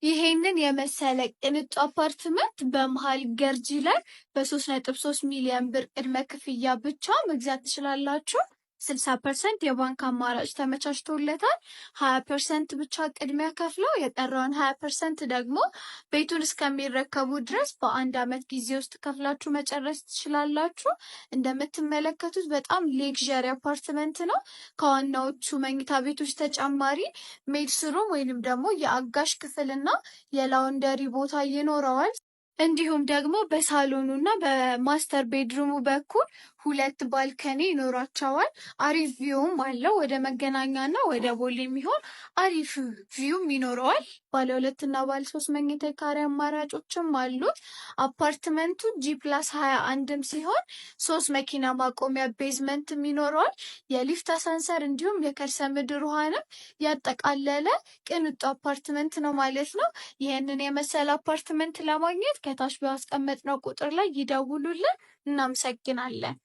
ይሄንን የመሰለ ቅንጡ አፓርትመንት በመሃል ገርጂ ላይ በ3.3 ሚሊዮን ብር ቅድመ ክፍያ ብቻ መግዛት ትችላላችሁ። 60% የባንክ አማራጭ ተመቻችቶለታል። 20% ብቻ ቅድሚያ ከፍለው የቀረውን 20% ደግሞ ቤቱን እስከሚረከቡ ድረስ በአንድ ዓመት ጊዜ ውስጥ ከፍላችሁ መጨረስ ትችላላችሁ። እንደምትመለከቱት በጣም luxury አፓርትመንት ነው። ከዋናዎቹ መኝታ ቤቶች ተጨማሪ maid's room ወይንም ደግሞ የአጋዥ ክፍልና የ laundry ቦታ ይኖረዋል። እንዲሁም ደግሞ በሳሎኑ እና በ master bedroom ኡ በኩል ሁለት balcony ይኖራቸዋል። አሪፍ view ም አለው። ወደ መገናኛ እና ወደ ቦሌ የሚሆን አሪፍ view ም ይኖረዋል። ባለ ሁለት እና ባለ ሶስት መኝታ ካሬ አማራጮችም አሉት። አፓርትመንቱ G+21ም ሲሆን ሶስት መኪና ማቆሚያ basement ም ይኖረዋል። የሊፍት አሳንሰር እንዲሁም የከርሰ ምድር ውሃንም ያጠቃለለ ቅንጡ አፓርትመንት ነው ማለት ነው። ይህንን የመሰለ አፓርትመንት ለማግኘት ከታች ባስቀመጥነው ቁጥር ላይ ይደውሉልን። እናመሰግናለን።